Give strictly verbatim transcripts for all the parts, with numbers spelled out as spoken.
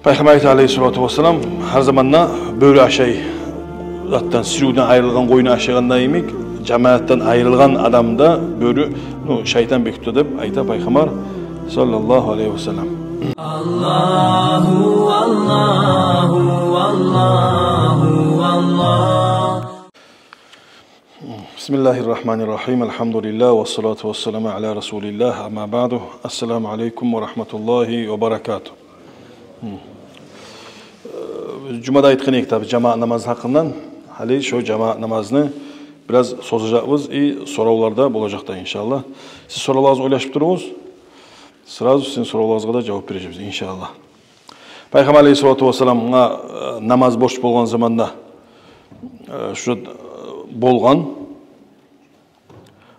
Пайхаммар айта, алейгьиссалату вассалам, гьар заманда бёрю ашай затдан, сиривден айрылгъан къойну ашайгъанда йимик, жамаатдан айрылгъан адамда бёрю, ну, шайтан бек тута деп айта Пайхаммар, саллаллагьу алейгьи вассалам. Аллагьу, Аллагьу, Аллагьу, Аллагь. Бисмиллагьир рагьманир рагьим. Алгьамдулиллагь, вассалату вассаламу аля расулиллагь. Амма баъду. Ассаламу алейкум ва рагьматуллагьи ва баракатугь. Жумада айтгъан эдик жамаат намаз гьакъындан. Гьали шо жамаат намазны бираз созажакъбыз, и соравлар да болажакъ да, иншаллагь. Сиз соравларыгъызны ойлашып туругъуз. Сразу сизин соравларыгъызгъа да жавап бережекбиз, иншаллагь. Пайхаммар алейгьиссалату вассаламгъа, э, намаз борч болгъан заманда, э, шу, э, болгъан.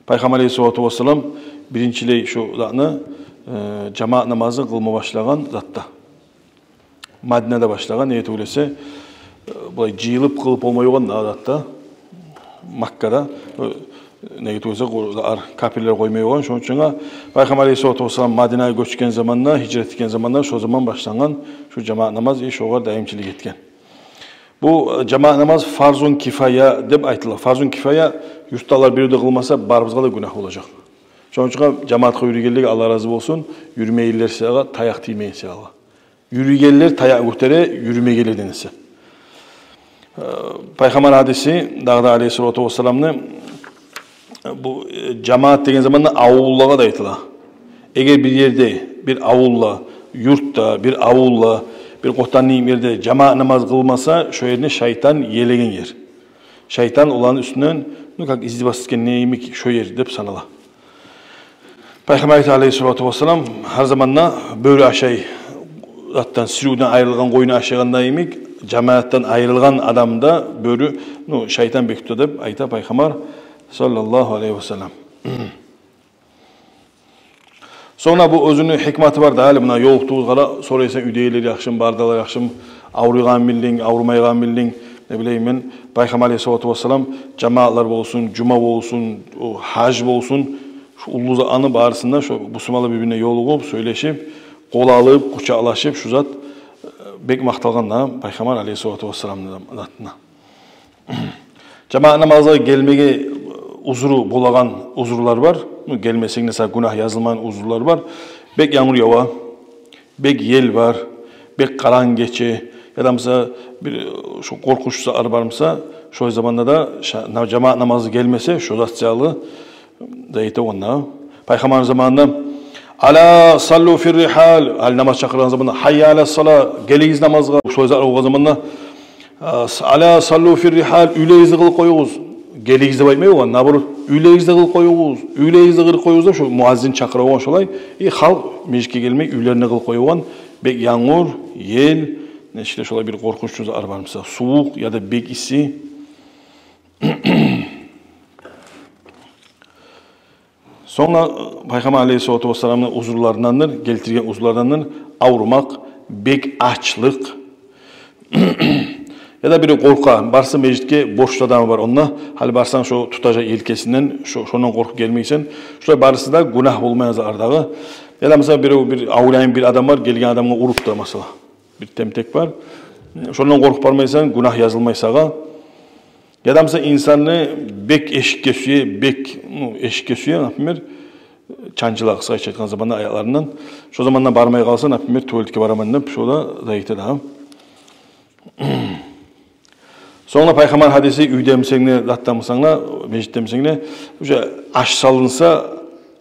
Пайхаммар алейгьиссалату вассалам биринчилей шу затны, э, жамаат намазны къылма башлагъан затда. Мадинада башлагъан, неге тюгюл эсе, э, булай жыйылып къылып болмай болгъан да затда. Маккада, э, неге тюгюл эсе, къо-, ар-, капирлер къоймай болгъан. Шону учун да Пайхаммар алейгьиссалату вассалам Мадинагъа гёчген заманда, гьижрат этген заманда, шо заман башлангъан шу жамаат намаз, и шогъар даимчилик этген. Бу, э, жамаат намаз фарзун кифая деп айтыла. Фарзун кифая, юртдагъылар бирев де къылмаса, барыбызгъа да гюнагь болажакъ. Шону учун жамаатгъа юрюйгенлеге Аллагь рази болсун, юрюмейгенлер сагъа таякъ тиймейин сагъа. Юрюйгенлер таякъ гётере, юрюмейгенлерден эсе. Э, Пайхаммар гьадиси дагъы да алейгьиссалату вассаламны, э, бу, э, жамаат деген заманда авуллагъа да айтыла. Эгер бир ерде, бир авулда, юртда, бир авулда, бир къотанны ерде жамаат намаз къылмаса, шо ерни шайтан елеген ер. Шайтан оланы уьстюнден, ну, как издеваться этген йимик шо ер деп санала. Пайхаммар айта, алейгьиссалату вассалам, гьар заманда бёрю ашай затдан, сиривден айрылгъан къойну ашайгъанда йимик, жамаатдан айрылгъан адамда бёрю, ну, шайтан бек тута деп айта Пайхаммар, саллаллагьу алейгьи вассалам. Сонг да бу оьзюню гьикматы бар да, гьали муна ёлукъдугъуз, къара, сорайсан, уьйдегилер яхшымы, бардалар яхшымы, авруйгъанын билдинг, аврумайгъанын билдинг, не билейим мен, Пайхаммар алейгьиссалату вассалам, жамаатлар болсун, жума болсун, о, гьаж болсун, шу уллу затланы барысында шу бусурманлар бир-бирине ёлугъуп, сёйлешип, къол алып, къучакълашып, шу зат, э, бек макъталгъан да Пайхаммар алейгьиссалату вассаламны затына. Жамаат намазгъа гелмеге узру болагъан узрулар бар. Ну, гелмесенг де сагъа гюнагь язылмайгъан узрулар бар. Бек янгур ява, бек ел бар, бек къарангы гече, яда, мисал, бир, э, шу къоркъунч затлар бар буса, шо заманда да ша-, на-, жамаат намазгъа гелмесе, шо зат саялы да айта онда. Пайхаммарны заманында: «Ала саллу фир рихал», гьали намаз чакъыргъан заманда: «Гьайя ала сала», гелигиз намазгъа. Шолай затлар болгъан заманда, э, с-, «Ала саллу фир рихал», уьйлеригизде къылып къоюгъуз. Гелигиз деп айтмай болгъан, наоборот, уьйлеригизде къылып къоюгъуз, уьйлеригизде къылып къоюгъуз деп, шо муаззин чакъыра болгъан шолай. И халкъ межитге гелмей, уьйлеринде къылып къоя болгъан. Бек янгур, ел, нечик де шолай бир къоркъунч затлар бар буса, сувукъ яда бек исси. Сонг да, э, Пайхаммар алейгьиссалату вассаламны узруларындандыр, гелтирген узруларындандыр аврумакъ, бек ачлыкъ. Яда бири къоркъа, барса межитге, борчлу адамы бар онда, гьали барсанг, шо тутажакъ елкесинден, шо-, шондан къоркъуп гелмейсен. Шолар барысы да гюнагь болмайгъан затлар дагъы. Яда, мисал, бирев, бир авлияйын бир адам бар, гелген адамгъа уруп да, масала. Бир тентек бар. Шондан къоркъуп бармайсан, гюнагь язылмай сагъа. Яда, мисал, инсанны бек эшикге сюе, бек, ну, эшикге сюе, например, чанчыла, къысгъача айтгъан заманда, аякъларындан. Шо заманда бармай къалса, например, туалетге бараман деп, шо да зат эте дагъы. Сонг да Пайхаммар гьадиси: уьйдемисенг де, затдамысан да, межитдемисенг де, уже аш салынса,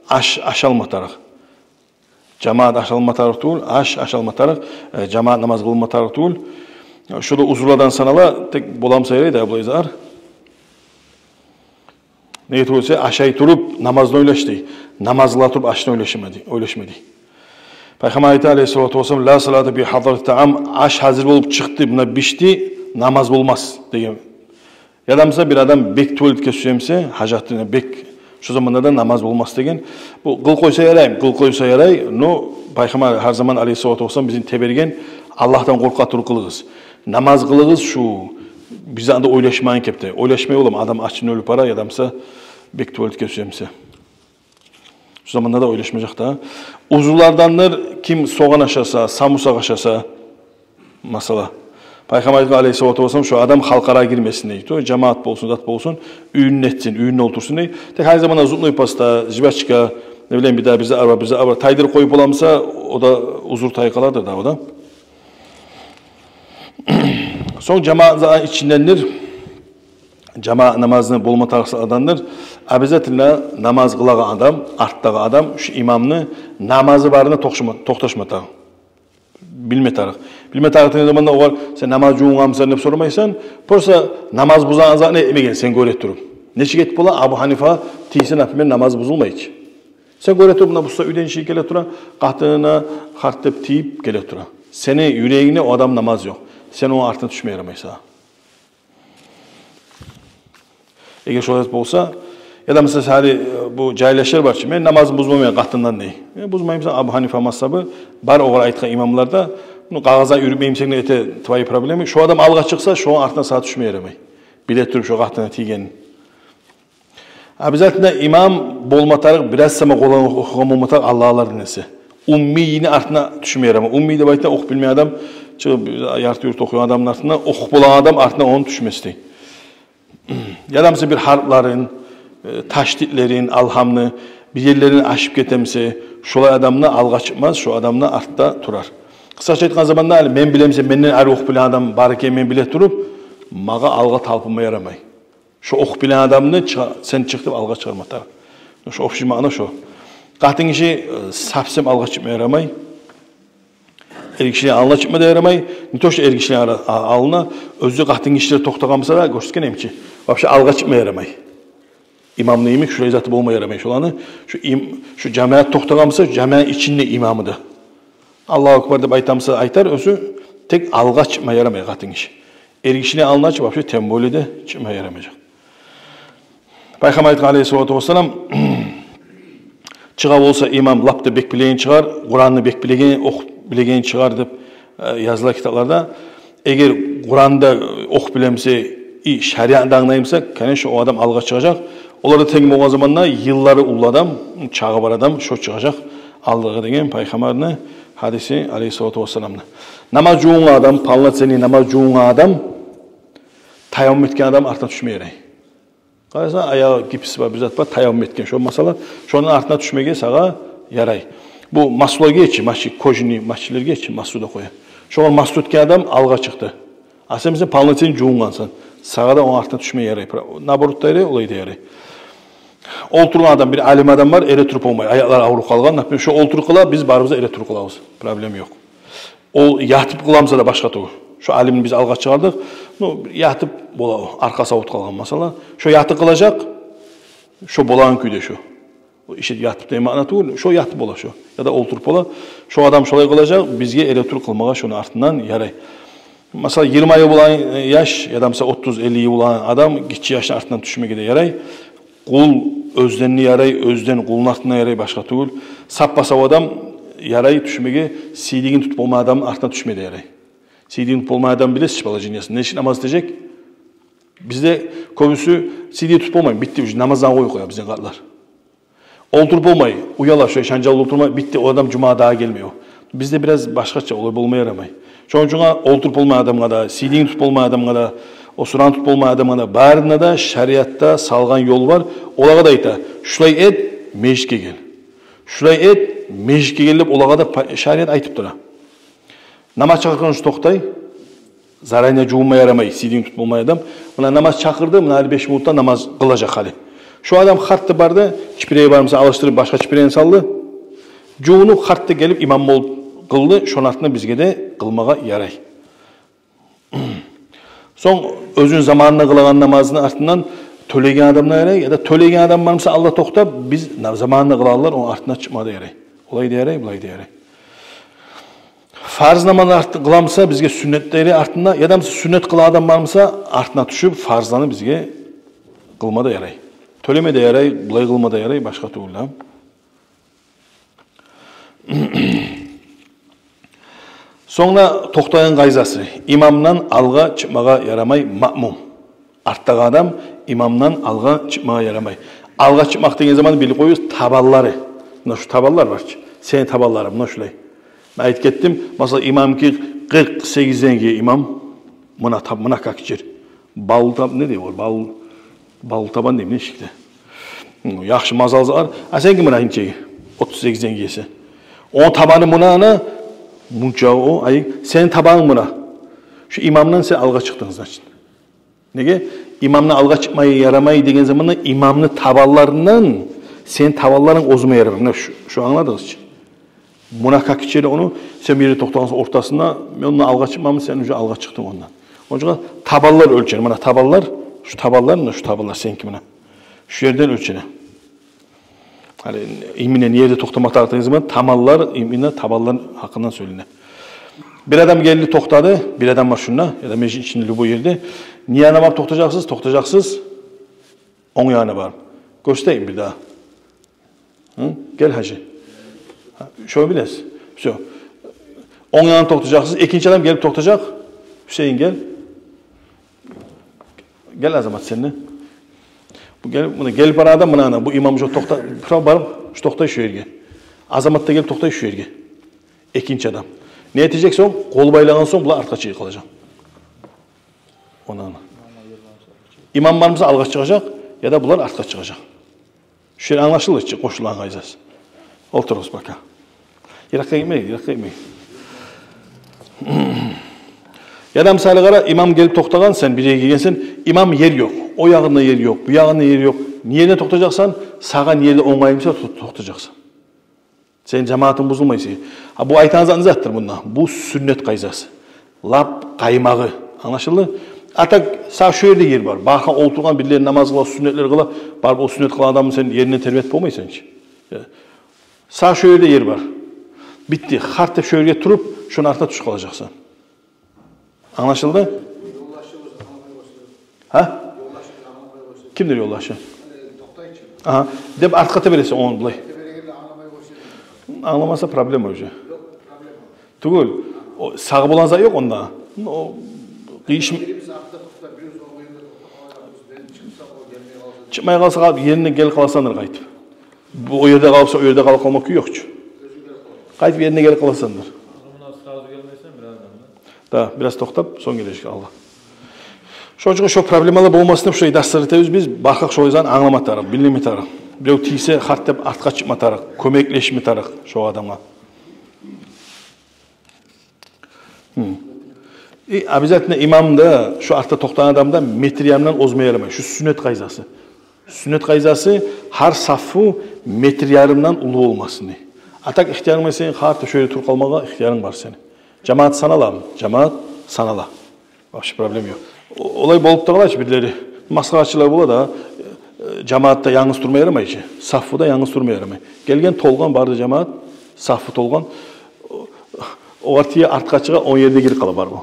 аш ашалма тарыкъ. Жамаат ашалма тарыкъ тюгюл, аш ашалма тарыкъ, э, жамаат намаз къылынма тарыкъ тюгюл. Шо да узрулардан санала, тек боламса ярай да, булай зар. Неге тюгюл эсе, ашай туруп намазны ойлаш дей. Намаз къыла туруп ашны ойлашма дей, ойлашма дей. Пайхаммар айта, алейгьиссалату вассалам: «Ла салата би хадратит таам», аш гьазир болуп чыкъды, муна бишди, намаз болмас деген. Яда, мисал, бир адам бек туалетге сюемсе, гьажатына бек, шо заманда да намаз болмас деген. Бу къыл къойса ярай, къыл къойса ярай, но Пайхаммар гьар заман, алейгьиссалату вассалам, бизин теберген: Аллагьдан къоркъа туруп къылыгъыз. Намаз къылыгъыз шу, бир затны да ойлашмайын кепде. Ойлашмай болам, адам ачындан оьлюп бара, яда, мисал, бек туалетге сюемсе. Шо заманда да ойлашмажакъ да. Узрулардандыр, ким согъан ашаса, самурсакъ ашаса, Масала, Пайхаммар айтгъан, алейгьиссалату вассалам, шо адам халкъ ара гирмесин дей. То жамаат болсун, зат болсун, уьюнде этсин, уьюнде олтурсун дей. Тек гьар заманда зубной паста, жвачка, не билейим, бир де бир зат бар, бир зат бар, тайдырып къоюп боламыса, о да узур тайып къаладыр да, о да. Сонг жамаат за-, ичиндендир, жамаат намазны болма тарыкъ затдандыр. Обязательно намаз къылагъан адам, артдагъы адам, шо имамны намазы барына токъташма, токъташма тарыкъ. Билме тарыкъ. Билме тарыкъ деген заманда огъар: «Сен намаз жувунгъанмысан?» — деп сорамайсан. Просто намаз бузагъан затны этмеген, сен гёре туруп. Нечик этип бола? Абу Гьанифа тийсе, например, намаз бузулмай чы. Сен гёре туруп, муна буса уьйден чыгъып геле тура, къатынына харт деп тийип геле тура. Сени юрегингде о адам намаз ёкъ. Сен ону артына тюшме ярамай сагъа. Эгер шолай болса, яда, масала, гьали, э, бу жагьил яшлар бар чы: «Мен намазны бузмайман къатындан», — дей. Э, бузмаймысан, Абу Гьанифа мазгьабы бар огъар айтгъан имамлар да, муну къагъыздан юрютмеймисен де, это твои проблемы. Шо адам алгъа чыкъса, шону артына сагъа тюшме ярамай, биле туруп шо къатынына тийгенин. Обязательно имам болма тарыкъ, бираз сама Къуран охугъан болма тарыкъ, аллагьлардан эсе. Уммийни артына тюшме ярамай. Уммий деп айтгъан охуп билмейген адам, чы, ярты юрт охуйгъан адамны артына, охуп болагъан адам артына ону тюшмес дей. Яда, масала, бир гьарпларын, э, ташдидлерин, алгьамны бир ерлерин ашып гетемисе, шолай адамны алгъа чыкъмас, шо адамны артда турар. Къысгъача айтгъан заманда, гьали мен билемисе, менден ари охуп билеген адам бар экен, мен биле туруп, магъа алгъа талпынма ярамай. Шо охуп билеген адамны чыгъа-, сен чыкъ деп алгъа чыгъарма тарыкъ. Шо общий маъна шо. Къатынгиши, э, совсем алгъа чыкъма ярамай. Эргишини алгъа чыкъма да ярамай. Не то что эргишини ара-, а-, алгъа, оьзю къатынгишилер токътагъан буса да, гёрсетген эм чи, вообще алгъа чыкъма ярамай. Имамны йимик шулай заты болма ярамай шоланы. Шо им-, шо жамаат токътагъан буса, жамаат ичинде имамы да. «Аллагьу акбар» деп айтамыса, айтар оьзю, тек алгъа чыкъма ярамай къатынгиши. Эргишини алдына чы вообще тем более де чыкъма ярамажакъ. Пайхаммар айтгъан, алейгьиссалату вассалам: «Чыгъа болса имам, лап да бек билеген чыгъар, Къуранны бек билеген, охуп билеген чыгъар», — деп, э, языла китапларда. Эгер Къуранны да охуп билемисе, и шариатны да англаймыса, конечно, о адам алгъа чыгъажакъ. Олар да тенг болгъан заманда йыллары уллу адам, чагъы бар адам, шо чыгъажакъ алдагъа деген Пайхаммарны гьадиси, алейгьиссалату вассаламны. Намаз жувунгъан адам, полноценный намаз жувунгъан адам, таяммум этген адам артына тюшме ярай. Къараса, аягъы гипс бар, бир зат бар, таяммум этген. Шо масала, шону артына тюшмеге сагъа ярай. Бу масулар гечи, масчи, кожаный масчилер гечи, масу да къоя. Шогъар масу этген адам алгъа чыкъды. А сен, сен полноценный жувунгъансан, сагъа да ону артына тюшме ярай. Пра-, наоборот да ярай, олай да ярай. Олтургъан адам, бир алим адам бар, эретуруп болмай, аякълары авруп къалгъан. Например, шо олтуруп къыла, биз барыбыз да эретуруп къылабыз. Проблема ёкъ. Ол ятып къыламыса да башгъа тюгюл. Шо алимни биз алгъа чыгъардыкъ. Ну, ятып бола о, аркъасы авуртуп къалгъан масала. Шо ятып къылажакъ. Шо болагъан кюйде шо. О иши ятып деген маъна тюгюл, шо ятып бола шо. Яда олтуруп бола. Шо адам шолай къылажакъ, бизге эретуруп къылмагъа шону артындан ярай. Масала, йигирма йыл болагъан яш, яда, масала, отуз, элли йыл болагъан адам гиччи яшны артындан тюшмеге де ярай. Къул оьзден де ярай, оьзден къулну артындан ярай, башгъа тюгюл. Саппа-сав адам ярай тюшмеге, сийдигин тутуп болмайгъан адамны артындан тюшме де ярай. Сийдигин тутуп болмайгъан адам, билесиз чи, положениясын. Нечик намаз этежек? Бизде кёбюсю сийдигин тутуп болмай, битди, уже намаздан къоюп къоя бизин къартлар. Олтуруп болмай, уяла, шолай шанжалда олтурма, битди, о адам жумагъа дагъы гелмей о. Бизде бираз башгъача, олай болма ярамай. Шону учун олтуруп болмайгъан адамгъа да, сийдигин тутуп болмайгъан адамгъа да, осуран тутуп болмайгъан адамгъа да, барына да шариатда салгъан ёл бар. Олагъа да айта: «Шулай эт, межитге гел. Шулай эт, межитге гел», — деп олагъа да па-, шариат айтып тура. Намаз чакъыргъан учун токътай. Заранее жувунма ярамай, сийдигин тутуп болмайгъан адам. Муна намаз чакъырды, муна гьали беш минутда намаз къылажакъ гьали. Шо адам хатты барды, чипирей бармыса, алышдырып башгъа чипирейни салды. Жувунуп, хатты гелип имам болуп къылды, шону артындан бизге де къылмагъа ярай. Сонг оьзюню заманында къылагъан намазыны артындан тёлеген адам да ярай, яда тёлеген адам бармыса, алда токътап, биз на-, заманында къылагъанлар, ону артындан чыкъма да ярай. Олай да ярай, булай да ярай. Фарз намазны арты къыламыса, бизге сюннет де ярай артында, яда, масала, сюннет къылагъан адам бармыса, артына тюшюп, фарзланы бизге къылма да ярай. Тёлеме де ярай, булай къылма да ярай, башгъа тюгюл де. Сонг да токътайгъан къайдасы: имамдан алгъа чыкъмагъа ярамай маъмум. Артдагъы адам имамдан алгъа чыкъмагъа ярамай. Алгъа чыкъмакъ деген заман, билип къоюгъуз, табанлары. Муна шу табанлар бар чы, сени табанларынг муна шулай. Мен айтып гетдим, масала, имамныки Къыркъ сегизден гийе имам. Муна таб-, муна как чир. Бал таб-, не дей ол? Бал, бал табан дейми, не шикде? Гьы, яхшы мазалзар. А сен гий муна инчеге. Отуз сегизден гийесен. О табаны муна ана, мунча о, ай, сен табанынг муна. Шу имамдан сен алгъа чыкъдынг, значит. Неге? Имамны алгъа чыкъмай ярамай деген заманда имамны табанларындан сен табанларынг озмай ярамай. Муна шу, шу, англадыгъыз чы? Муна как чир ону, сен бир ерде токътагъансан ортасында, мен ондан алгъа чыкъмаман, сен уже алгъа чыкъдынг ондан. Онча табанлар оьлчене, муна табанлар, шу табанлар, муна шу табанлар сеники муна. Шу ерден оьлчене. Гьали именно не ерде токътама тарыкъ деген заман, табанлар, именно табанлар гьакъындан сёйлене. Бир адам гелди, токътады, бир адам бар шунда, яда межит ичинде, любой ерде. Не ягъына барып токътажакъсыз? Токътажакъсыз онг ягъына барып. Гёрсетейим бир дагъы. Гьы? Гел, гьажи. Гьа, шону билесиз. Всё. Онг ягъына токътажакъсыз. Экинчи адам гелип токътажакъ. Гьюсейин, гел. Гел, Азамат, сен де. Бу гел, муна гелип барагъан адам, муна ана, бу имам шу токъта-, прав барып, шу токътай шу ерге. Азамат да гелип токътай шу ерге. Экинчи адам. Не этежек сонг? Къол байлагъан сонг булар артгъа чыгъып къалажакъ. Онан. Имам бар буса алгъа чыгъажакъ, яда булар артгъа чыгъажакъ. Шу ер англашылды чы, къошулгъан къайдасы. Олтуругъуз пока. Йыракъгъа гетмегиз, йыракъгъа гетмегиз. Яда мисалы къара, имам гелип токътагъан, сен бир ерге гелгенсен, имам, ер ёкъ. О ягъында ер ёкъ, бу ягъында ер ёкъ. Не ерде токътажакъсан? Сагъа не ерде онгайлы буса, то-, токътажакъсан. Сени жамаатынг бузулмай сени. А бу айтагъан зат не затдыр мунда? Бу сюннет къайдасы. Лап къаймагъы. Англашылды? А так, сагъа шу ерде ер бар. Башгъа олтургъан, бирлери намаз къыла, сюннетлер къыла. Барып о сюннет къылагъан адамны сен еринден тербетип болмайсан чы. Сагъа шу ерде ер бар. Битди. Харт деп шу ерге туруп, шону артына тюшюп къалажакъсан. Англашылды? Гьа? Кимдир ёлдашы? Агьа. Деп артгъа тебересен ону булай. Англамаса, проблема уже. Тюгюл. О, сагъа болгъан зат ёкъ онда. О, къыйышм-, чыкъмай къалса, къалып, ерине гелип къаласандыр къайтып. Бу о ерде къалса, о ерде къалып къалма кюй ёкъ чу. Къайтып ерине гелип къаласандыр. Муна сразу гелмесен, бир адам да. Да, бираз токътап, сонг гележек Аллагь. Шону учун шо проблемалар болмасын деп шолай дастар этебиз биз, баркъакъ шолай зат англама тарыкъ, билме тарыкъ. Бирев тийсе, харт деп артгъа чыкъма тарыкъ, кёмеклешме тарыкъ шо адамгъа. Гьм. И обязательно имам да, шо артда токътагъан адам да метр ярымдан озмай ярамай. Шу сюннет къайдасы. Сюннет къайдасы, гьар сафу метр ярымдан уллу болмасын дей. А так ихтиярынг бар сени, харт шо ерде туруп къалмагъа ихтиярынг бар сени. Жамаат саналамы? Жамаат санала. Вообще проблема ёкъ. О-, олай болуп да къала чы бирлери. Масхарачылар бола да, э, жамаатда янгыз турма ярамай чы. Сафуда янгыз турма ярамай. Гелген толгъан бары да жамаат, сафу толгъан. О-, огъар тие, артгъа чыгъа, о ерде гирип къала бар бу.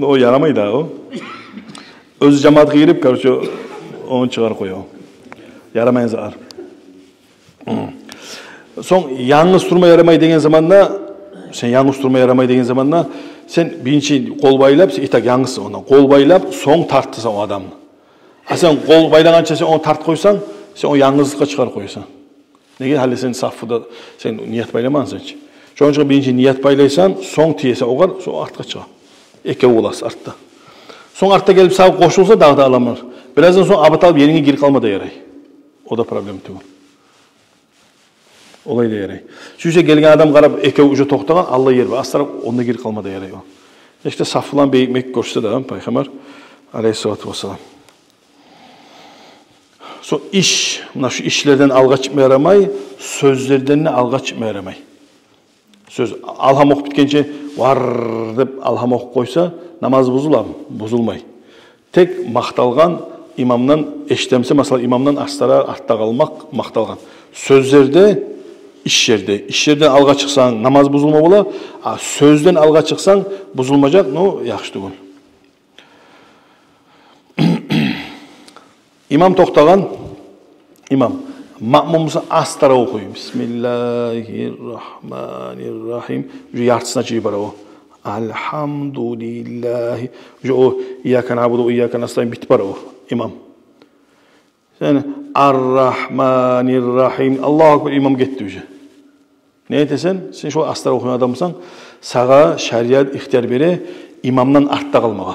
О ярамай да о. Оьзю жамаатгъа гирип, короче, ону чыгъарып къоя о. Ярамай зат. Сонг янгыз турма ярамай деген заманда, сен янгыз турма ярамай деген заманда, сен биринчи къол байлап, сен и так янгызсан онда. Къол байлап, сонг тартасан о адамны. А сен къол байлагъанча сен ону тартып къойсанг, сен ону янгызлыкъгъа чыгъарып къоясан. Неге, гьали сен сафуда, сен ният байламагъансан чы. Шону учун биринчи ният байлайсан, сонг тиесен огъар, сонг артгъа чыгъа. Экев боласыз артда. Сонг артда гелип сагъа къошулса дагъы да адамлар, бираздан сонг абат алып еринге гирип къалма да ярай. О да проблема тюгюл. Олай да ярай. Сюйсе гелген адам къарап, экев уже токътагъан, алда ер бар, астаракъ, онда гирип къалма да ярай о. Иште сафланы бек-бек гёрсете де Пайхаммар алейгьиссалату вассалам. Сонг иш, муна шу ишлерден алгъа чыкъма ярамай, сёзлерден де алгъа чыкъма ярамай. Сёз, алгьам охуп битгенче, вар деп алгьам охуп къойса, намаз бузуламы? Бузулмай. Тек макъталгъан имамдан, эшитемсе, масала, имамдан астаракъ, артда къалмакъ макъталгъан. Сёзлерде, ишлерде, ишлерден алгъа чыкъсанг, намаз бузулма бола, а сёзден алгъа чыкъсанг, бузулмажакъ, но яхшы тюгюл. Имам токътагъан, имам. Маъмум буса астаракъ охуй. Бисмиллагьи ррагьмани ррагьим. Уже яртысына чейин бара о. Альгьамдулиллагьи. Уже о ийяка наъбуду ва ийяка настаин битип бара о, имам. Сен ар-рагьмани ррагьим. Аллагьу акбар, имам гетди уже. Не этесен? Сен шолай астара охуйгъан адамсан, сагъа шариат ихтияр бере имамдан артда къалмагъа.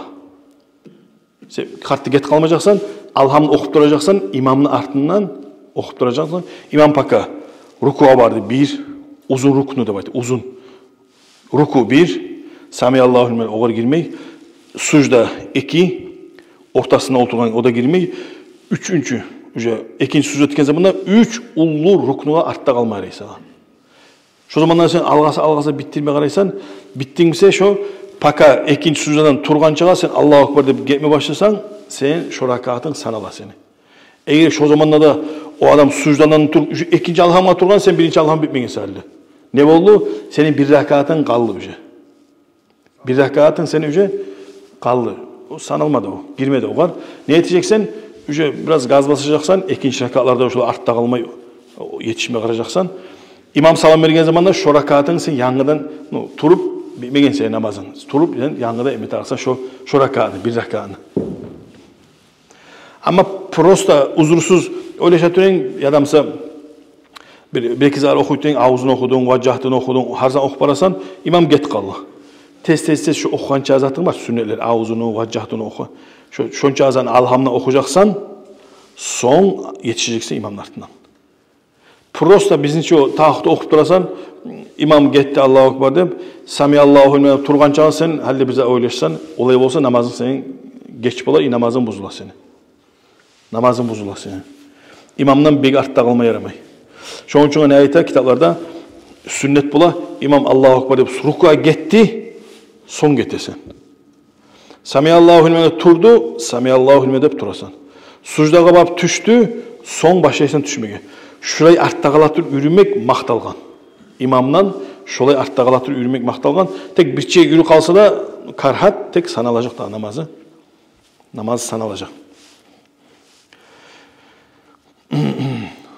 Сен къатты гет къалмажакъсан, алгьамны охуп туражакъсан, имамны артындан охуп туражакъсан. Имам пока рукугъа барды, бир, узун рукну деп айта, узун. Руку бир, самиаллагьу лиман, огъар гирмей, сужда эки, ортасында олтургъан, о да гирмей, уьчюнчю, уже экинчи сужда этген заманда уьч уллу рукнугъа артда къалма ярай сагъа. Шо заманда сен алгъаса, алгъаса битдирме къарайсан, битдинг буса шо, пока экинчи суждадан тургъанчагъа сен Аллагьу акбар деп гетме башласанг, сен шо ракаатынг санала сени. Эгер шо заманда да о адам суждадан туруп, уже экинчи алгьамгъа тургъан, сен биринчи алгьам битмеген саялы. Не болду? Сени бир ракаатынг къалды уже. Бир ракаатынг сени уже къалды. О саналмады о, гирмеди огъар. Не этежексен? Уже бираз газ басажакъсан, экинчи ракаатларда шолай артда къалмай, етишме къаражакъсан. Имам салам берген заманда шо ракаатынг сен янгыдан, ну, туруп, битмеген сени намазынг. Туруп, сен янгыдан эметарыкъсан шо, шо ракаатны, бир ракаатны. Амма просто узурсуз ойлаша турайын, яда буса бир, бир-эки зат охуй турайын, авзун охудунг, важжагьтын охудунг, гьар зат охуп барасан, имам гетип къалды. Тез-тез-тез шо охугъанча затынг бар, сюннетлер, авзуну, важжагьтын оху. Шо, шонча затны алгьамны охужакъсан, сонг етишежексен имамны артындан. Просто бизинче о тавагьгьутда охуп турасан, имам гетди, Аллагьу акбар деп, самиаллагьу лиман деп тургъанчагъа сен гьали бир зат ойлашасан, олай болса намазынг сени геч бола, и намазынг бузула сени. Намазынг бузула сени. Имамдан бек артда къалма ярамай. Шону учун не айта китапларда, сюннет бола, имам Аллагьу акбар деп рукугъа гетди, сонг гетесен. Самиаллагьу лиман деп турду, самиаллагьу лиман деп турасан. Суждагъа барып тюшдю, сонг башлайсан тюшмеге. Шулай артда къала туруп юрюмек макъталгъан. Имамдан шолай артда къала туруп юрюмек макъталгъан. Тек бирче юрюп къалса да карагьат, тек саналажакъ да намазы. Намаз саналажакъ.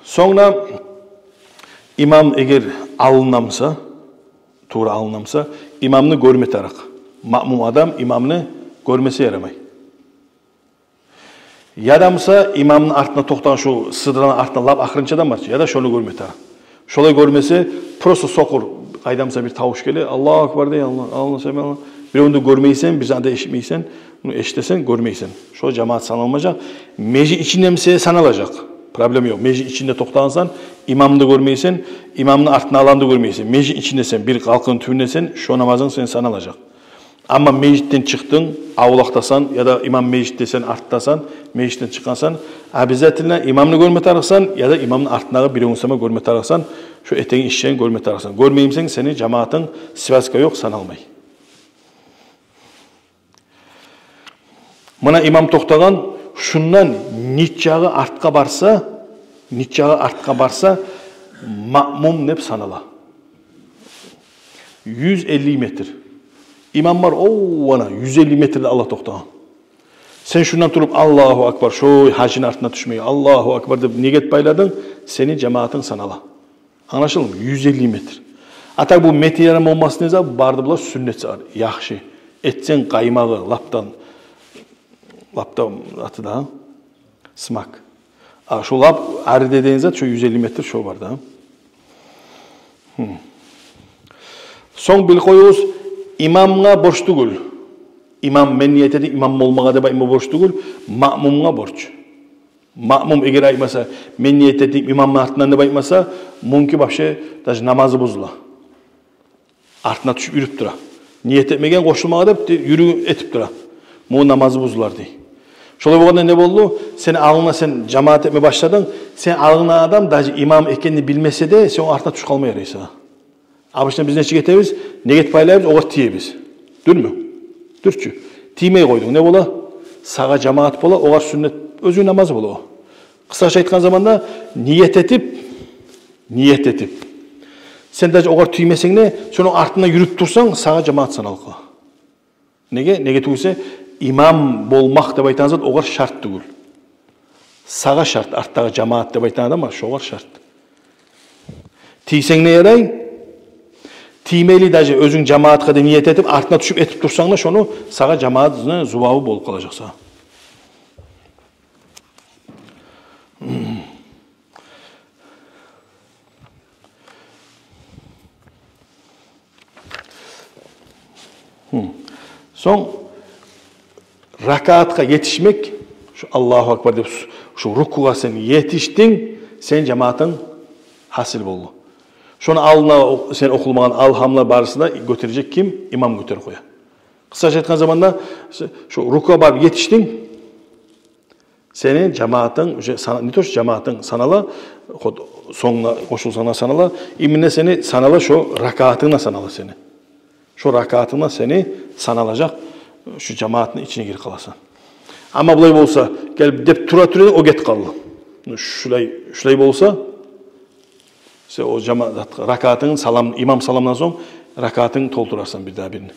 Сонг да имам эгер алнында буса, тувра алнында буса, имамны гёрме тарыкъ. Маъмум адам имамны гёрмесе ярамай. Яда буса имамны артында токътагъан, шу сыдраны артында лап ахырынчы адам бар чы, яда шону гёрме тарыкъ. Шолай гёрмесе, просто сокъур, къайдан буса бир тавуш геле, Аллагьу акбар дей, Аллагь, Аллагь, сами Аллагь. Биревню де гёрмейсен, бир зат да эшитмейсен, ну, эшитесен, гёрмейсен. Шо жамаат саналмажакъ. Межит ичинде буса саналажакъ. Проблема ёкъ. Межит ичинде токътагъансан, имамны да гёрмейсен, имамны артындагъыланы да гёрмейсен. Межит ичиндесен, бир халкъны тюбюндесен, шо намазынг сени саналажакъ. Амма межитден чыкъдынг, авлакъдасан, яда имам межитде, сен артдасан, межитден чыкъгъансан, обязательно имамны гёрме тарыкъсан, яда имамны артындагъы биревню сама гёрме тарыкъсан, шо этеген ишин гёрме тарыкъсан. Гёрмей бусанг, сени жамаатынг, связка ёкъ, саналмай. Муна имам токътагъан, шундан нечакъы артгъа барса, нечакъы артгъа барса, маъмум деп санала. Юз элли метр. Имам бар, о, ана, юз элли метрде алда токътагъан. Сен шундан туруп, Аллагьу акбар, шо гьажини артына тюшмеге, Аллагьу акбар деп ниет байладынг, сени жамаатынг санала. Англашылдымы? Юз элли метр. А так бу метр ярым болмасын десе, бары да булар сюннет сагъа, яхшы. Этсенг къаймагъы, лап да, лап да аты да, смак. А шо лап ари деген зат, шо юз элли метр шо бар да. Гьм. Сонг билип къоюгъуз, имамгъа борч тюгюл. Имам, мен ниет этдим имам болмагъа деп айтма борч тюгюл, маъмумгъа борч. Маъмум эгер айтмаса, мен ниет этдим имамны артындан деп айтмаса, мунки вообще даже намазы бузула. Артына тюшюп юрюп тура. Ниет этмеген къошулмагъа деп, де, юрюп этип тура. Муну намазы бузулар дей. Шолай болгъанда не болду? Сени алгъынга сен жамаат этме башладынг, сени алгъынгдагъы адам даже имам экенин билмесе де, сен ону артына тюшюп къалма ярай сагъа. Обычно биз нечик этебиз? Ниет байлайбыз, огъар тиебиз. Дюрмю? Дюр чю. Тиймей къойдунг. Не бола? Сагъа жамаат бола, огъар сюннет, оьзюню намазы бола о. Къысгъача айтгъан заманда, ниет этип, ниет этип, сен даже огъар тиймесенг де, сен ону артында юрюп турсанг, сагъа жамаат саналып къала. Неге? Неге тюгюл десе, имам болмакъ деп айтагъан зат огъар шарт тюгюл. Сагъа шарт, артдагъы жамаат деп айтагъан адам бар, шогъар шарт. Тийсенг де ярай, тиймейли, даже оьзюнг жамаатгъа деп ниет этип, артына тюшюп этип турсанг да, шону сагъа жамаатны зувабы болуп къалажакъ сагъа. Сонг ракаатгъа етишмек, шу «Аллагьу акбар» деп, шу рукугъа сен етишдинг, сени жамаатынг гьасил болду. Шону алдына о-, сен охулмагъан алгьамлар барысын да гётережек ким? Имам гётерип къоя. Къысгъача айтгъан заманда, шу рукугъа барып етишдинг, сени жамаатынг уже сана-, не то что жамаатынг санала, ход-, сонгуна къошулсанг да санала, именно сени санала, шо ракаатынг да санала сени. Шо ракаатынг да сени саналажакъ, шу жамаатны ичине гирип къаласан. Амма булай болса, гел деп тура-тура, о гетип къалды. Ну, шулай, шулай болса, сен о жамаат, ракаатынг салам, имам саламдан сонг ракаатынг толтурарсан бир дагъы бирин.